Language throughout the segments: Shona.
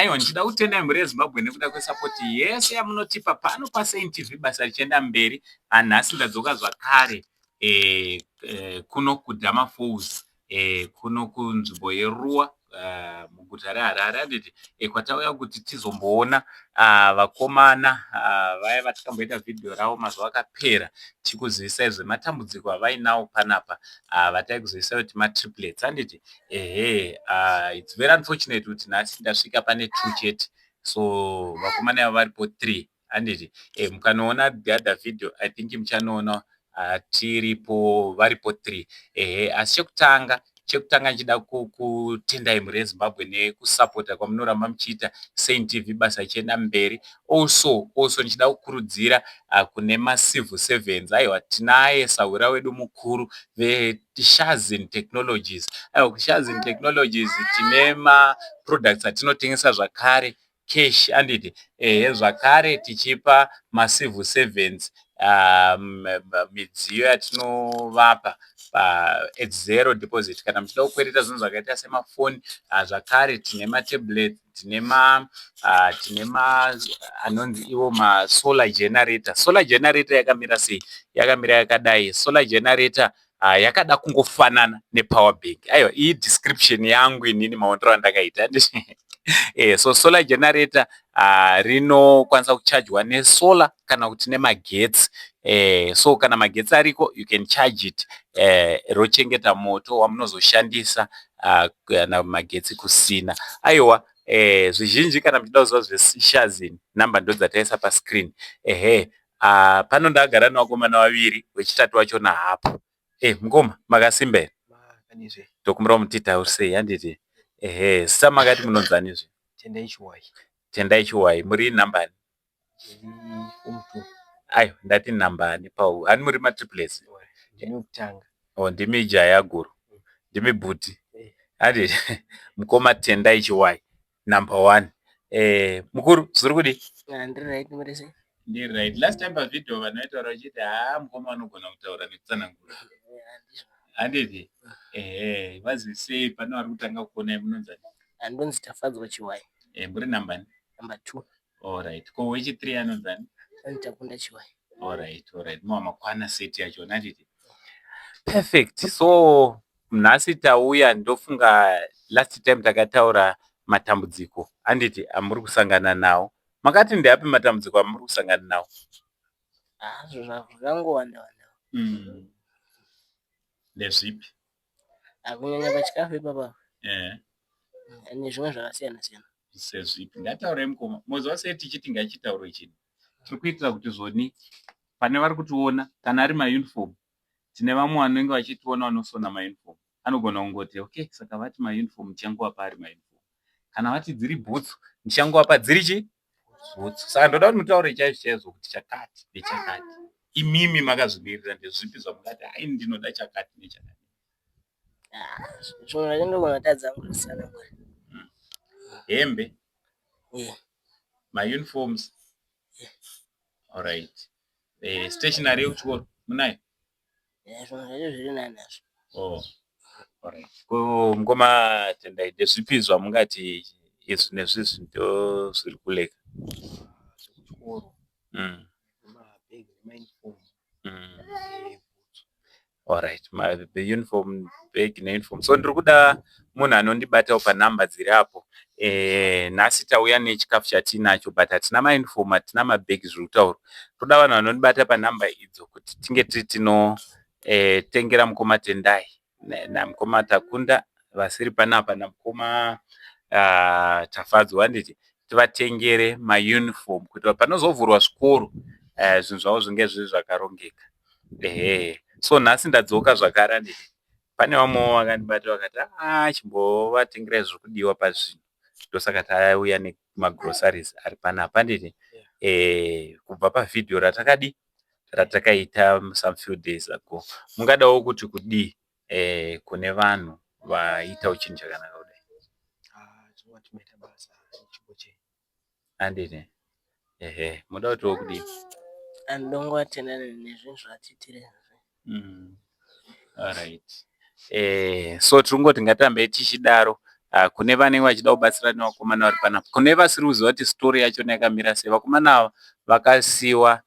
Aiwa, ndichida kutenda mhuri yeZimbabwe nekuda kwesapoti yese yamunotipa pano paSaint TV, basa richienda mberi. Nhasi ndadzoka zvakare kuno kuDama Falls, kuno kunzvimbo yeRuwa, muguta reHarare, handiti? Kwatauya kuti tizomboona vakomana vaya vatakamboita vhidhiyo ravo mazuva akapera, tichikuzivisai zvematambudziko avainawo panapa, vatai kuzivisai kuti matriplets, handiti? Ehe, it's very unfortunate kuti nhasi ndasvika pane two chete, so vakomana ava varipo three, handiti? Mukanoona the other video, I think muchanoona tiripo, varipo three. Ehe, asi chekutanga ndichida kutendai mhuri yeZimbabwe nekusapota kwamunoramba muchiita Saint TV, basa ichienda mberi. Also ndichida kukurudzira kune macivil servants. Aiwa, tinaye sahwira wedu mukuru veShazin Technologies. Aiwa, kuShazin Technologies tine maproducts atinotengesa zvakare cash, handiti? Ehe, zvakare tichipa macivil servants midziyo yatinovapa at zero deposit kana muchida kukwereta zvinhu zvakaita semafoni. Zvakare tine matablet, tine ma anonzi iwo masolar generator. Solar generator yakamira sei? Yakamira yakadai. Solar generator yakada kungofanana nepower bank. Aiwa, iyi description yangu inini, maondero andakaita. So solar generator rinokwanisa kuchajwa nesolar kana kuti nemagetsi. So kana magetsi ariko, you can charge it, rochengeta moto wamunozoshandisa kana magetsi kusina. Aiwa, zvizhinji kana muchida kuziva zveShazin, namba ndo dzataisa pascreen. Ehe, pano ndakagara nevakomana vaviri, wechitatu wachona hapo. Mukoma, makasimba here? Makanizve. Tokumbira mutitaurisei, handiti? Ehe, zita makati munonzanizve? Tendai Chiwai. Tendai Chiwai, muri nambani? Ndiri form two. Aiwa, ndati nambani pau hani muri matriplets? Ndini wekutanga. O, ndimi jaya guru, ndimi bhuti? Eh. Handiti? Mukoma Tendai Chiwai, number one. Mukuru, zviri kudi? Ndiri right, muri sei? Ndiri right. Last time pavhidhiyo vanhu vaitaura vachiti, haa, mukoma anogona kutaura nekutsanangura, handiti? Ehe, vazivisei pane vari kutanga kuonai, munonzani? Handonzi Tafadzwa Chiwai. Muri nambani? Number two. Alright, ko wechi3 anonzani? Anonzi Takunda Chiwai. Alright, mava makwana set yachona, handiti? Perfect. So nhasi tauya, ndofunga last time takataura matambudziko, handiti, amuri kusangana nawo. Makati ndeapi matambudziko amuri kusangana nawo? Ah, zvo zvakangowanda wanda. Ndezvipi? Kunyanya pachikafu ipapa nezvimwe zvakasiyana siyana. Sezvipi? Ngataurai, mukoma. Moziva sei tichiti ngachitaurwe chinhu? Tiri kuitira kuti zvoni pane vari kutiona, kana ari mauniform, tine vamwe vanenge vachitiona vanosona mauniform, anogona kungoti, "Okay, saka vati mauniform, ndichangovapa ari mauniform." Kana vati dziri bhutsu, ndichangovapa dziri chi bhutsu. Saka ndoda kuti mutaure chaizvo chaizvo kuti chakati nechakati, imimi makazvimirira, ndezvipi zvamungati, "Ai, ndinoda chakati nechakati"? Zvimwe zvacho ndogona kutadza kuzvitsanangura. Hembe? Yeah. Mauniforms, alright. Stationary yekuchikoro munayo? Eh, zvimwe zvacho zviri nani hazvo. Oh, alright. Ko mukoma Tendai, ndezvipi zvamungati izvi nezvizvi ndo zviri kuleka? Zvekuchikoro, mabhegi nemauniform, nebhutsu. Alright, the uniform, bag neuniform. So ndiri kuda munhu anondibatawo panhamba dziri apo. Nhasi tauya nechikafu chatinacho, but hatina mauniform, hatina mabhegi zviri kutaurwa. Toda vanhu vanondibata panhamba idzo kuti tinge tiri tinotengera mukoma Tendai namukoma Takunda vasiri panapa, namukoma Tafadzwa, handiti? Tivatengere mauniform kuitira panozovhurwa zvikoro, zvinhu zvavo zvinge zviri zvakarongeka. Ehe, so nhasi ndadzoka zvakare, handiti? Pane vamwewo vakandibata vakati, "Aa, chimbovatengerai zviri kudiwa pazvinhu." Ndosaka tauya nemagroceries ari panapa, handiti? Kubva pavhidhiyo ratakadi ratakaita some few days ago. Mungadawo kuti kudii kune vanhu vaitawo chinhu chakanaka kudai? Ah, tinongoti maita basa nechipo chenyu. Handiti? Ehe, muda kutiwo kudii? Andongovatenda nezvinhu zvatiitira. Alright. So tiri kungoti ngatirambei tichidaro. Kune vanenge vachida kubatsira nevakomana vari panapa, kune vasiri kuziva kuti story yachona yakamira sei, vakomana ava vakasiwa,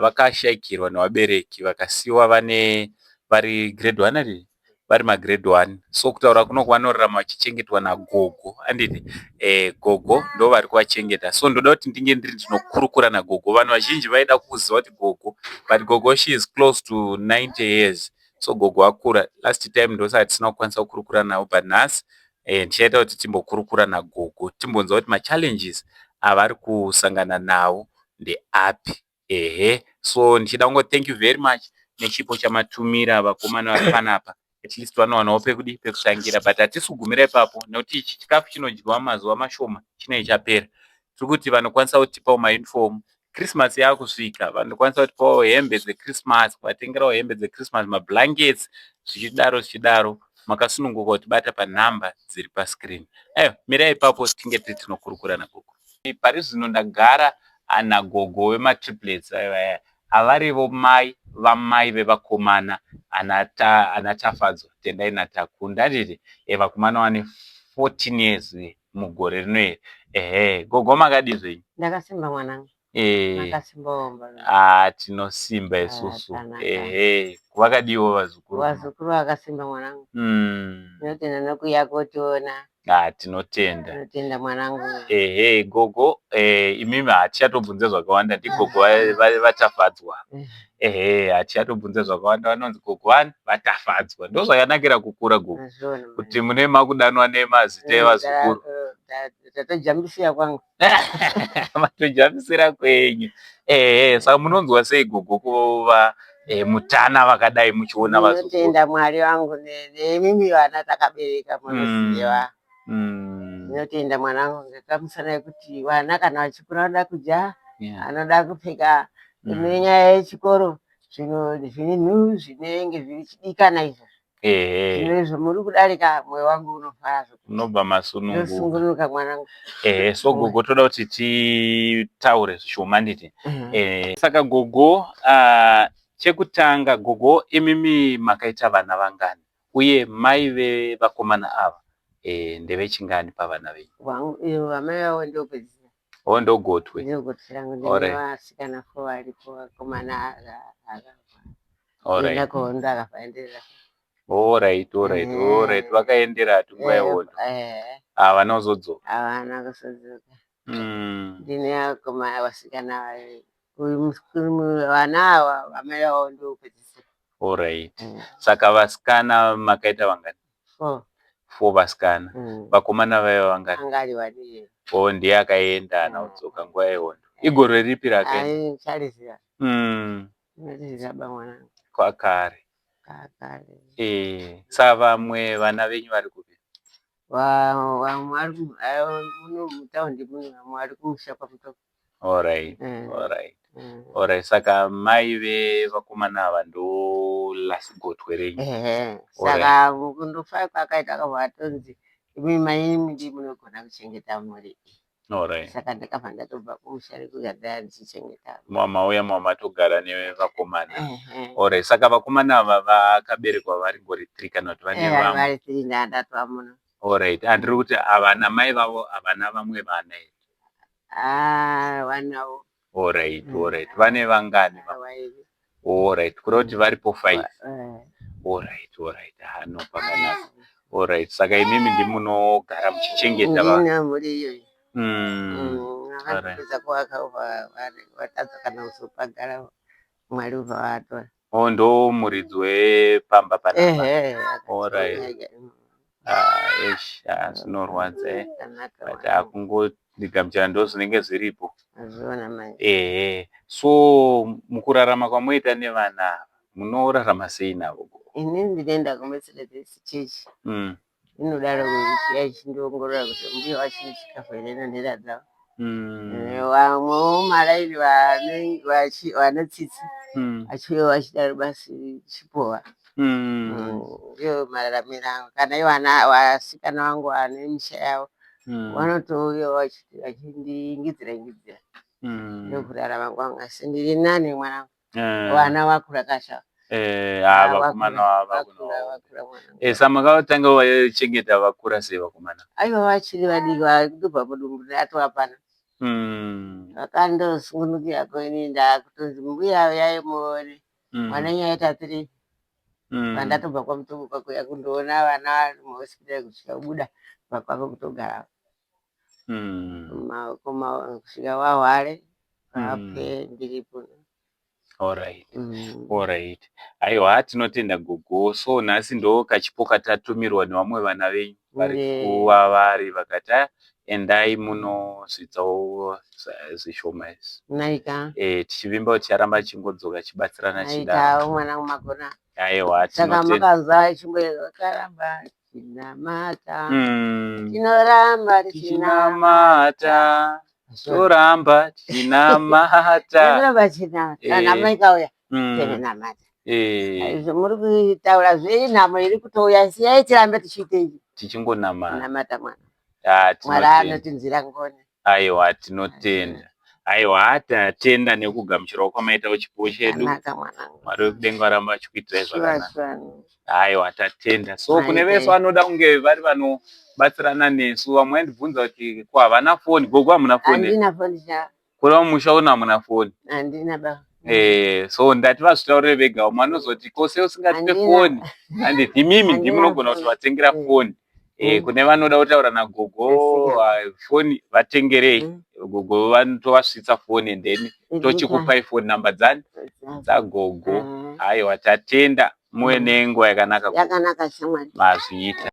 vakashaikirwa nevabereki, vakasiwa vane vari grade 1 ari vari magrade 1. So kutaura kunoku vanorarama vachichengetwa nagogo, anditi? Gogo ndo vari kuvachengeta. So ndoda kuti ndinge ndiri ndinokurukura nagogo. Vanhu vazhinji vaida kuziva kuti gogo, but gogo, she is close to 90 years, so gogo akura. Last time ndosaka tisina kukwanisa kukurukura navo, but nhasi ndichaita kuti timbokurukura nagogo, timbonzwa kuti machallenges avari kusangana nawo ndeapi. Ehe, so ndichida kungo thank you very much nechipo chamatumira vakomana vari panapa. At least vanowanawo pekudi pekutangira, but hatisi kugumira ipapo nekuti ichi chikafu chinodyiwa mazuva mashoma chinenge chapera. Tiri kuti vanokwanisa kutipawo mauniform, Christmas yaakusvika, vanokwanisa kutipawo hembe dzeChristmas, kuvatengerawo hembe dzeChristmas, mablankets, zvichidaro zvichidaro. Makasununguka kutibata panhamba dziri pascreen. Aiwa, mirai ipapo tinge tiri tinokurukura nagogo. Pari zvino ndagara nagogo vematriplets avarivo mai vamai vevakomana ana Tafadzwa, Tendai naTakunda, handiti? Vakomana vane 14 years mugore rino iri. Ehe, gogo, makadii zvenyu? Ndakasimba, mwanangu. Makasimbawo? Ah, tinosimba isusu. Zvakanaka. Ehe, vakadiwo vazukuru? Vazukuru vakasimba, mwanangu. Tinotenda nokuuya kotiona. Ah, tinotenda. Tinotenda, mwanangu. Ehe, gogo, imimi hatichatobvunze zvakawanda, ndigogo vaTafadzwa. Ehe, hatichatobvunze zvakawanda, vanonzi gogo vani vaTafadzwa. Ndo zvakanakira kukura, gogo, Azviona. kuti mune makudanwa nemazita evazukuru. Tatojambisira kwangu. Matojambisira kwenyu. Ehe, saka munonzwa sei, gogo, kuva mutana vakadai muchiona vazukuru? Ndinotenda Mwari wangu nemimi vana takabereka munoziva. Ndinotenda, mwanangu, ngekamusana yekuti vana kana vachikura vanoda kudya, anoda kupfeka, nenyaya yechikoro, zvino zvinhu zvinenge zvichidikana izvo. Zvino izvo muri kudarika, mwoyo wangu unofara zvokuti. Munobva masununguka. Ndosungunuka, mwanangu. Ehe, so gogo, toda kuti titaure zvishoma, handiti? Saka gogo, chekutanga, gogo, imimi makaita vana vangani, uye mai vevakomana ava ndevechingani pavana venyu? Vamai vavo ndopedzisira. O, ndogotwe. Ndogotwe rangu. Alright. Ndine vasikana four varipo, vakomana akaenda kuhondo, akafaenderera. Alright. Alright, vakaendera ati nguva yehondo, havana kuzodzoka? Havana kuzodzoka. Ndine vakomana, vasikana vaviri. Uyu vana ava, vamai vavo ndopedzisira. Alright, saka vasikana makaita vangani? Four. Four vasikana. Vakomana vaiva vangani? Anga ari one. O, ndiye akaenda, haana kudzoka nguva yehondo. Igore ripi raakaenda? Ai, chariziva. Ndinoziva ba, mwanangu. Kwakare. Kakare. Saka vamwe vana venyu vari kupi? Vamwe vari muno mutaundi muno, vamwe vari kumusha kwaMutoko. Alright, saka mai vevakomana ava ndo last gotwe renyu? Ehe, saka kundofa kwakaita akabva atonzi, "Imi mai ndi munogona kuchengeta mhuri iyi." Saka ndakabva ndatobva kumusha rekugara ndichichengeta. Mauya mamatogara nevakomana. Ehe. Alright, saka vakomana ava vakaberekwa vari ngori three kana kuti vane vamwe? Vari three, ndandatwa muno. Alright, handiri kuti havana mai vavo, havana vamwe vana here? Ah, vanawo. Alright, vane vangani? Vairi. Alright, kureva kuti varipo five. Eh. Alright, hano pakanaka. Alright, saka imimi ndimunogara muchichengeta va Ndina mhuri iyoyo. Vakatopedza kuvaka, vatadza kana kuzopagara, Mwari ubva vatora. O, ndo muridzi wepamba panapa? Ehe. Alright. Ah, eish, ah, zvinorwadza eh. Zvakanaka. But akungogamuchira, ndo zvinenge zviripo. Azviona manje. Ehe, so mukurarama kwamunoita nevana ava, munorarama sei navo? Inini ndinoenda kuMethodist Church. Inodaro ichiya ichindiongorora kuti mbuya wachine chikafu here nenhera dzavo. Vamwewo maraini vane tsitsi achiuya vachidaro basi chipowa. Ndiyo mararamiro angu. Kana ivo vana vasikana vangu vane misha yavo vanotouya vachindiingidzira ingidzira. Ndokurarama kwangu, asi ndiri nani, mwanangu. Vana vakura kasha. Eh, ah, vakomana Vakura, vakura mwana. Eh, sa makatanga vachengeta vakura sei vakomana? Aiwa, vachiri vadiki, vakutobva mudumbu ndatovapana. Vakandosungunukirako, ini ndakutonzi mbuya uyai muone. Mwana nyaita 3. Pandatobva kwaMutoboka kuya kundoona vana vari muhospital, kusvika kubuda vakwave kutogara mumaoko mavo kusvika wahware vape ndiripo. Alright. Alright. Aiwa, tinotenda gogo. So nhasi ndo kachipo katatumirwa nevamwe vana venyu vari kuva vari vakati, "Ah, endai munosvitsawo zvishoma izvi." Naika. Eh, tichivimba kuti charamba chingodzoka chibatsirana chidaro. Naikawo mwana magona. Aiwa, Saka tinotenda. makanzwa chimbo karamba chinamata. Tinoramba Tichinamata, toramba tichinamata. Tinoramba chinamata. Kana maikauya tinonamata. Izvo muri kutaura zvenhamo iri kutouya, siyai tirambe tichiite Tichingonamata. Namata mwana. Ah, Mwari tinotenda. anotinzwira ngoni. Aiwa, tinotenda. Aiwa, tatenda nekugamuchirawo kwamaitawo chipo chedu. Kanaka mwanangu. Mwari wekudenga varamba vachikuitirai Shuwa zvakanaka. shuwa. Aiwa, tatenda. So kune Maita. vese vanoda kunge vari vanobatsirana nesu, vamwe vaindibvunza kuti ko havana foni. Gogo, hamuna foni? Handina foni cha. Kureva mumusha uno hamuna foni? Handina ba. Eh, so ndati vazvitaurire vega. Vamwe vanozoti, ko sei usingatipe Handina. foni? Handiti imimi Handina ndimunogona kuti foni. vatengera foni. Eh, kune vanoda kutaura nagogo, Asika. ah, foni vatengerei. Gogo vanotovasvitsa foni and then tochikupai phone number dzani dzagogo. Aiwa, tatenda, muve nenguva yakanaka gogo. Yakanaka shamwari. Mazviita.